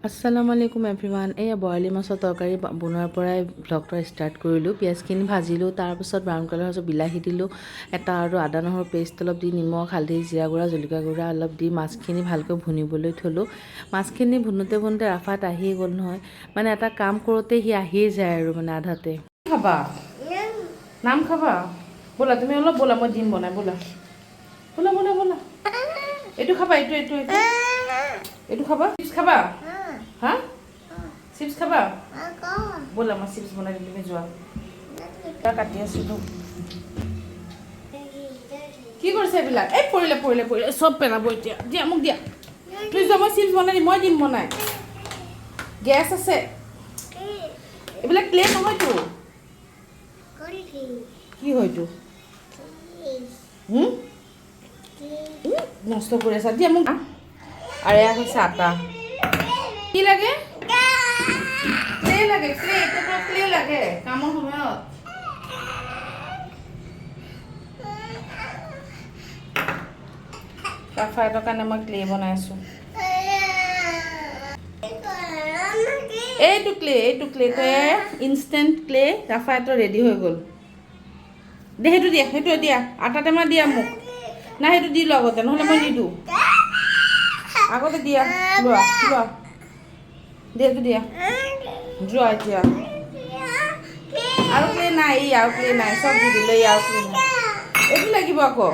আসসালামু আলাইকুম এভৰিৱান। এইয়া বৰালি মাছৰ তৰকাৰী বনোৱাৰ পৰাই ভ্লগটো ষ্টাৰ্ট কৰিলোঁ। পিঁয়াজখিনি ভাজিলোঁ, তাৰপাছত ব্ৰাউন কালাৰ হোৱাৰ বিলাহী দিলোঁ এটা আৰু আদা নহৰু পেষ্ট অলপ দি, নিমখ, হালধি, জিৰা গুড়া, জলকীয়া গুড়া অলপ দি মাছখিনি ভালকৈ ভুনিবলৈ থ'লোঁ। মাছখিনি ভুনোতে ভুনোতে ৰাফাত আহিয়ে গ'ল নহয়। মানে এটা কাম কৰোঁতে সি আহিয়ে যায় আৰু মানে আধাতে। খাবা? নাম খাবা? ব'লা, তুমি অলপ ব'লা, মই দিম বনাই। ব'লা, ব'লা, ব'লা, ব'লা। এইটো খাবা? এইটো, এইটো, এইটো, এইটো খাবা? চিপছ খাবা? হা, চিপছ খাবা? ব'লা, মই চিপছ বনাই দিম, তুমি যোৱা। কাটি আছিলোঁ। কি কৰিছে এইবিলাক? এই পৰিলে, পৰিলে, পৰিলে, চব পেলাব এতিয়া। দিয়া, মোক দিয়া। তুমি যোৱা, মই চিপছ বনাই দিম, মই দিম বনাই। গেছ আছে। এইবিলাক ক্লে নহয়তো। কি হয়তো? হুম নষ্ট কৰি আছা। দিয়া মোক। আৰু এয়া হৈছে আটা। কি লাগে? ক্লে লাগে, ক্লে। এতিয়া ক্লে লাগে কামৰ সময়ত। ৰাফাইতৰ কাৰণে মই ক্লে বনাই আছোঁ। এইটো ক্লে, এইটো ক্লেটোৱে ইনষ্টেণ্ট ক্লে। ৰাফাইতৰ ৰেডি হৈ গ'ল। দে, সেইটো দিয়া, সেইটো দিয়া। আটা টেমা দিয়া মোক। নাই, সেইটো দি লোৱা আগতে, নহ'লে মই নিদিওঁ। আগতে দিয়া, লোৱা, লোৱা। দিয়া, এইটো দিয়া। যোৱা এতিয়া। আৰু ক্লে নাই। এই আৰু ক্লে নাই, চব দি দিলে। এই আৰু ক্লে নাই। এইটো লাগিব আকৌ।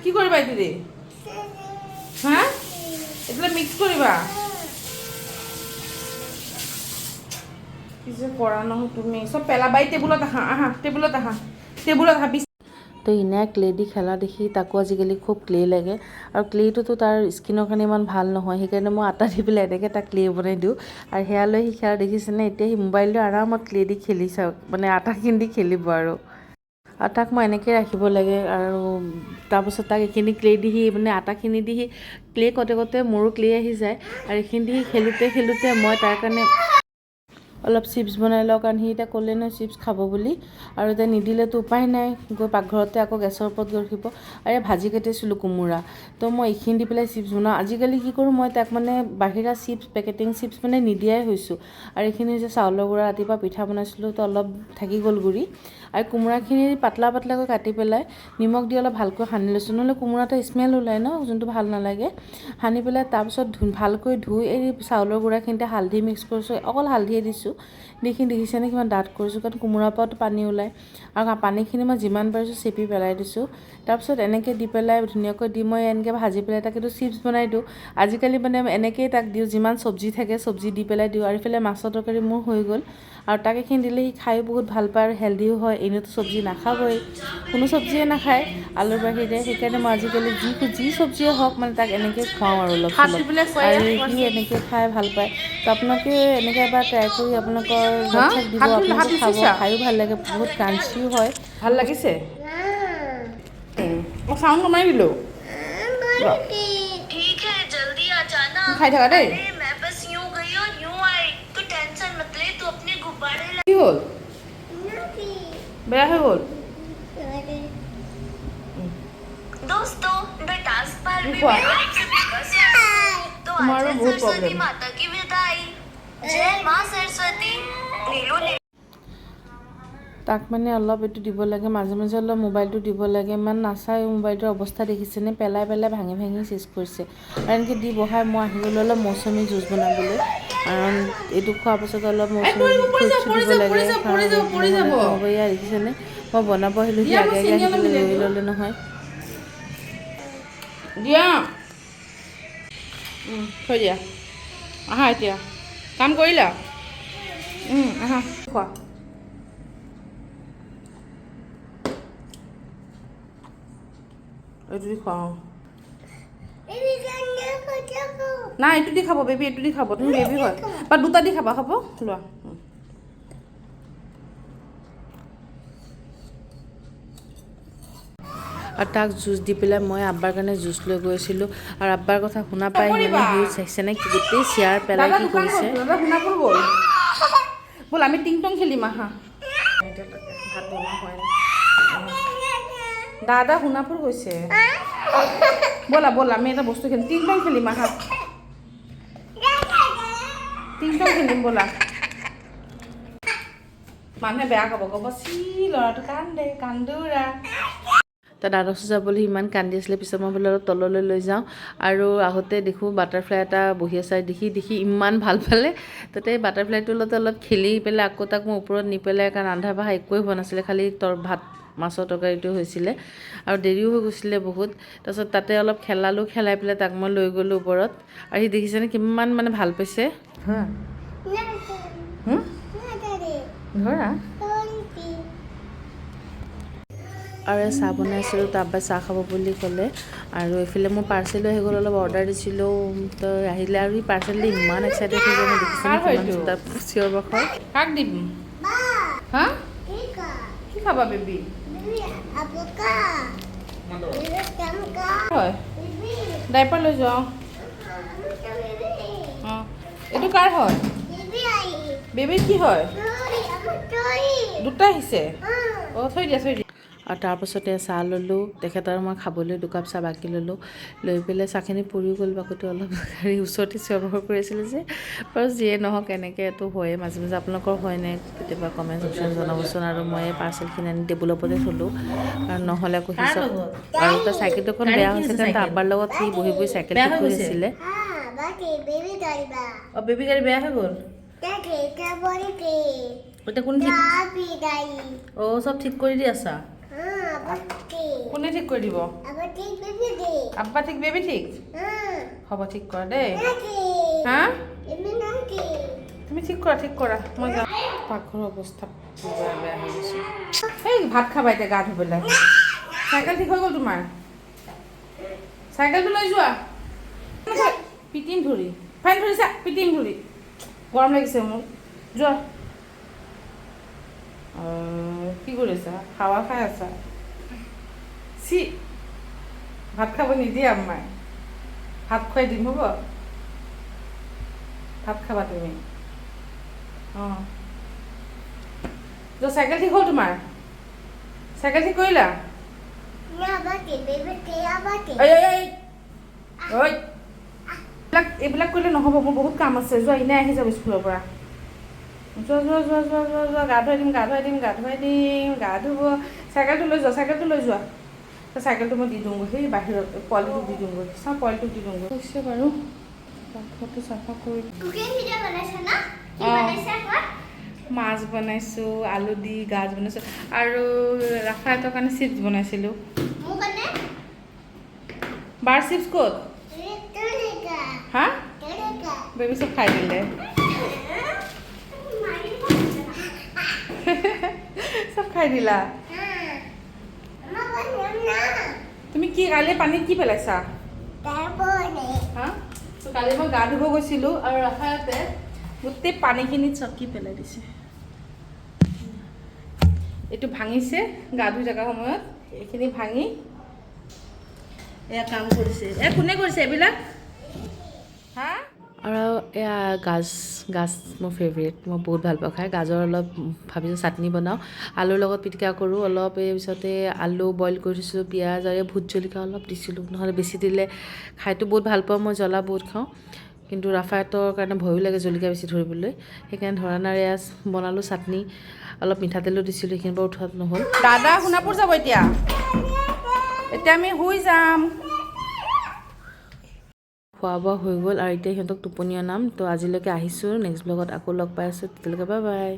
কি কৰিবা এইটো দি? হা, এইটো মিক্স কৰিবা? কি যে কৰা নহয় তুমি! চব পেলাবা। এই টেবুলত আহা, আহা, টেবুলত আহা, টেবুলত আহা। তো ইনাই ক্লে দি খেলা দেখি তাকো আজিকালি খুব ক্লে লাগে। আৰু ক্লেটোতো তাৰ স্কিনৰ কাৰণে ইমান ভাল নহয়, সেইকাৰণে মই আটা দি পেলাই এনেকৈ তাক ক্লে বনাই দিওঁ আৰু সেয়া লৈ সি খেলা দেখিছেনে? এতিয়া সি মোবাইলটো আৰামত ক্লে দি খেলি চাওক, মানে আটাখিনি দি খেলিব। আৰু তাক মই এনেকৈ ৰাখিব লাগে। আৰু তাৰপাছত তাক এইখিনি ক্লে দি সি মানে আটাখিনি দি সি ক্লে কৰোঁতে কৰোঁতে মোৰো ক্লে আহি যায়। আৰু এইখিনি দি সি খেলোঁতে খেলোঁতে মই তাৰ কাৰণে অলপ চিপছ বনাই লওঁ, কাৰণ সি এতিয়া ক'লে নহয় চিপছ খাব বুলি। আৰু এতিয়া নিদিলেতো উপায় নাই, গৈ পাকঘৰতে আকৌ গেছৰ ওপৰত গৈ ৰখিব। আৰু ভাজি কাটিছিলোঁ কোমোৰা, তো মই এইখিনি দি পেলাই চিপছ বনাওঁ। আজিকালি কি কৰোঁ মই, তাক মানে বাহিৰা চিপছ, পেকেটিং চিপছ মানে নিদিয়াই হৈছোঁ। আৰু এইখিনি হৈছে চাউলৰ গুড়া। ৰাতিপুৱা পিঠা বনাইছিলোঁ, তো অলপ থাকি গ'ল গুড়ি। আৰু কোমোৰাখিনি পাতলা পাতলাকৈ কাটি পেলাই নিমখ দি অলপ ভালকৈ সানি লৈছোঁ, নহ'লে কোমোৰাটা স্মেল ওলায় ন, যোনটো ভাল নালাগে। সানি পেলাই তাৰপিছত ভালকৈ ধুই এই চাউলৰ গুড়াখিনিতে হালধি মিক্স কৰিছোঁ, অকল হালধিয়ে দিছোঁ। এইখিনি দেখিছেনে কিমান ডাঠ কৰিছোঁ? কাৰণ কোমোৰাৰ পৰাতো পানী ওলায় আৰু পানীখিনি মই যিমান পাৰিছোঁ চেপি পেলাই দিছোঁ। তাৰপিছত এনেকৈ দি পেলাই ধুনীয়াকৈ দি মই এনেকৈ ভাজি পেলাই তাক এইটো চিপছ বনাই দিওঁ। আজিকালি মানে এনেকৈয়ে তাক দিওঁ, যিমান চব্জি থাকে চব্জি দি পেলাই দিওঁ। আৰু ইফালে মাছৰ তৰকাৰী মোৰ হৈ গ'ল। আৰু তাক এইখিনি দিলে সি খায়ো বহুত ভাল পায় আৰু হেল্ডিও হয়। এনেইতো চব্জি নাখাবই, কোনো চব্জিয়ে নাখায় আলুৰ বাহিৰে। সেইকাৰণে মই আজিকালি যি যি চব্জিয়ে হওক মানে তাক এনেকৈ খুৱাওঁ আৰু অলপ হাত চলপ। দি পেলাই খুৱাই। আৰু সি এনেকৈ খাই ভাল পায়। তো আপোনালোকে এনেকৈ এবাৰ ট্ৰাই কৰি আপোনালোকৰ হা? বাচ্ছাক দিব। হাত ধুই- হাত আপোনালোকে খাব। ধুইছা? খায়ো ভাল লাগে, বহুত ক্ৰাঞ্চিও হয়। ভাল লাগিছে। অঁ, চাউণ্ড কমাই দিলোঁ। ठीक है, जल्दी आ जाना। খাই থাকা দেই। अरे, मैं बस यूं गई और यूं आई। तू टेंशन मत ले, तू अपने गुब्बारे কি হ'ল? বেয়া হৈ গ'ল? दोस्तों, the task पर भी रुको। मेरे से बस तो तुम्हारा आज है बहुत सरस्वती प्रॉब्लम। माता की विदाई। जय माँ सरस्वती। नीलू ने তাক মানে অলপ এইটো দিব লাগে, মাজে মাজে অলপ মোবাইলটো দিব লাগে। ইমান নাচায় মোবাইলটোৰ। অৱস্থা দেখিছেনে? পেলাই পেলাই ভাঙি ভাঙি চেচ কৰিছে। আৰু এনেকৈ দি বহাই মই আহি গ'লোঁ অলপ মৌচুমী জুচ বনাবলৈ, কাৰণ এইটো খোৱাৰ পাছত অলপ মৌচুমী পৰিব, পৰি যাব, ফ্ৰুটছো পৰি দিব যাব, লাগে। পৰি যাব, পৰি যাব, পৰি যাব। নহ'ব। এয়া দেখিছেনে? মই বনাব আহিলোঁ, সি দিয়া, মই আগে আগে চেনি আহি অলপ পেলাই মিলাই লৈ দিওঁ। ল'লে নহয়। দিয়া, থৈ দিয়া। আহা এতিয়া। কাম কৰিলা? আহা, খোৱা। এইটো দি খোৱা। অঁ, নাই, এইটো দি খাব বেবী, এইটো দি খাব। তুমি বেবী হয় বা দুটা দি খাবা। হ'ব, লোৱা। আৰু তাক জুচ দি পেলাই মই আব্বাৰ কাৰণে জুচ লৈ গৈছিলোঁ। আৰু আব্বাৰ কথা শুনা পাই মানে নকৰিবা। সিও চাইছেনে কি গোটেই চেয়াৰ পেলাই দাদা কি দোকান কৰিছে। গ'ল, দাদা সোণাপুৰ গ'ল। ব'ল, আমি টিং টং খেলিম, আহা। এতিয়ালৈকে ভাত বনোৱা হোৱাই নাই। দাদা সোণাপুৰ গৈছে। ব'লা, ব'লা, আমি এটা বস্তু খেলিম, টিং টং খেলিম, আহা। টিংটং খেলিম ব'লা। মানুহে বেয়া ক'ব, ক'ব চি ল'ৰাটো কান্দে কান্দোৰা। তাত দাদাৰ ওচৰত যাবলৈ ইমান কান্দি আছিলে। পিছত মই বোলো অলপ তললৈ লৈ যাওঁ। আৰু আহোঁতে দেখোঁ বাটাৰফ্লাই এটা বহি আছে। দেখি দেখি ইমান ভাল পালে। তাতে বাটাৰফ্লাইটোৰ লগত অলপ খেলি পেলাই আকৌ তাক মই ওপৰত নি পেলাই, কাৰণ ৰন্ধা বঢ়া একোৱেই হোৱা নাছিলে, খালি ভাত মাছৰ তৰকাৰীটো হৈছিলে আৰু দেৰিও হৈ গৈছিলে বহুত। তাৰপিছত তাতে অলপ খেলালোঁ, খেলাই পেলাই তাক মই লৈ গ'লোঁ ওপৰত। আৰু সি দেখিছেনে কিমান মানে ভাল পাইছে। ধৰা ধৰা। আৰু এই চাহ বনাইছিলোঁ, তাৰপৰা চাহ খাব বুলি ক'লে। আৰু এইফালে মোৰ পাৰ্চেলো আহি গ'ল, অলপ অৰ্ডাৰ দিছিলোঁ, তো আহিলে। আৰু সি পাৰ্চেল দি ইমান এক্সাইটেড হৈ গ'ল, দেখিছেনে? কাৰ হয় কিমান এইটো? তাৰ চিঞৰ বাখৰ। কাক দিম? হা, কি খাবা বেবী? হয়, ডাইপাৰ লৈ যোৱা। অঁ, এইটো কাৰ হয়? বেবীৰ কি হয়? দুটা আহিছে। অঁ, থৈ দিয়া, থৈ দিয়া। আৰু তাৰপাছতে চাহ ল'লোঁ তেখেত আৰু মই খাবলৈ দুকাপ চাহ বাকি ল'লোঁ। লৈ পেলাই চাহখিনি পৰিও গ'ল বাকোতে অলপ, গাড়ীৰ ওচৰতে চিঞৰ বাখৰ কৰি আছিলে যে। বাৰু যিয়ে নহওক, এনেকৈতো হয়ে মাজে মাজে। আপোনালোকৰ হয়নে কেতিয়াবা? কমেণ্ট ছেকশ্যন জনাবচোন। আৰু মই এই পাৰ্চেলখিনি আনি টেবুলৰ ওপৰতে থ'লোঁ, কাৰণ নহ'লে আকৌ সি কাৰ চব লগত? আৰু তাৰ চাইকেলখন গাড়ী বেয়া কি হৈছে হৈছে কাৰণ তাৰ চাইকেল? আব্বাৰ লগত সি বহি বহি চাইকেল বেয়া ঠিক হৈ কৰি গৈছে? আছিলে। অঁ, বেবী গাড়ী বেয়া হৈ গ'ল। এতিয়া কোন ঠিক? অঁ, চব ঠিক কৰি দি আছা। কোনে ঠিক কৰি দিব? আব্বা ঠিক, বেবী ঠিক হ'ব। ঠিক কৰা দেই। হা, তুমি ঠিক কৰা, ঠিক কৰা, মই যাওঁ। পাকঘৰৰ অৱস্থা পুৰা বেয়া হৈ গৈছে। এই ভাত খাবা এতিয়া গা ধুই পেলাই। চাইকেল ঠিক হৈ গ'ল তোমাৰ? চাইকেলটো লৈ যোৱা। পিটিম ধৰি, ফেন ধৰিছা, পিটিম ধৰি। গৰম লাগিছে মোৰ, যোৱা। কি কৰিছা? হাৱা খাই আছা? চি, ভাত খাব নিদিয়ে আম্মাই। ভাত খুৱাই দিম, হ'ব? ভাত খাবা তুমি। অঁ, যোৱা। চাইকেল ঠিক হ'ল তোমাৰ? চাইকেল ঠিক কৰিলা? ঐ ঐ ঐ ঐ, এইবিলাক এইবিলাক কৰিলে নহ'ব। মোৰ বহুত কাম আছে, যোৱা। এনেই আহি যাব স্কুলৰ পৰা। যোৱা যোৱা যোৱা যোৱা যোৱা যোৱা। গা ধুৱাই দিম, গা ধুৱাই দিম, গা ধুৱাই দিম। গা ধুব। চাইকেলটো লৈ যোৱা, চাইকেলটো লৈ যোৱা। চাইকেলটো মই দি দিওঁগৈ, সেই বাহিৰত পোৱালিটোক দি দিওঁগৈ। চাওঁ, পোৱালিটোক দি দিওঁগৈ। হৈছে বাৰু, পাকঘৰটো চাফা কৰি। অঁ, মাছ বনাইছোঁ, আলু দি গাজ বনাইছোঁ আৰু ৰাফায়তৰ কাৰণে চিপছ বনাইছিলোঁ। বাৰ চিপছ ক'ত? হা, বেবী চব খাই দিলে, চব খাই দিলা। তুমি কি কালি পানীত কি পেলাইছা? হা, তো কালি মই গা ধুব গৈছিলোঁ আৰু ৰাফায়তে গোটেই পানীখিনিত চব কি পেলাই দিছে। এইটো ভাঙিছে গা ধুই থকা সময়ত, এইখিনি ভাঙি এয়া কাম কৰিছে। এ কোনে কৰিছে এইবিলাক? হা। আৰু এয়া গাজ, গাজ মোৰ ফেভৰেট, মই বহুত ভাল পাওঁ খাই। গাজৰ অলপ ভাবিছোঁ চাটনি বনাওঁ, আলুৰ লগত পিটিকা কৰোঁ অলপ। এই পিছতে আলু বইল কৰি থৈছিলোঁ, পিঁয়াজ আৰু এই ভোট জলকীয়া অলপ দিছিলোঁ। নহ'লে বেছি দিলে, খাইতো বহুত ভাল পাওঁ, মই জ্বলা বহুত খাওঁ, কিন্তু ৰাফায়তৰ কাৰণে ভয়ো লাগে জলকীয়া বেছি ধৰিবলৈ, সেইকাৰণে ধৰা নাই। এয়া বনালোঁ চাটনি, অলপ মিঠাতেলো দিছিলোঁ, সেইখিনি বাৰু উঠোৱাত নহ'ল। দাদা সোণাপুৰ যাব এতিয়া। এতিয়া আমি শুই যাম। খোৱা বোৱা হৈ গ'ল আৰু এতিয়া সিহঁতক টোপনি অনাম। তো আজিলৈকে আহিছোঁ, নেক্সট ব্লগত আকৌ লগ পাই আছোঁ। তেতিয়ালৈকে বাই বাই।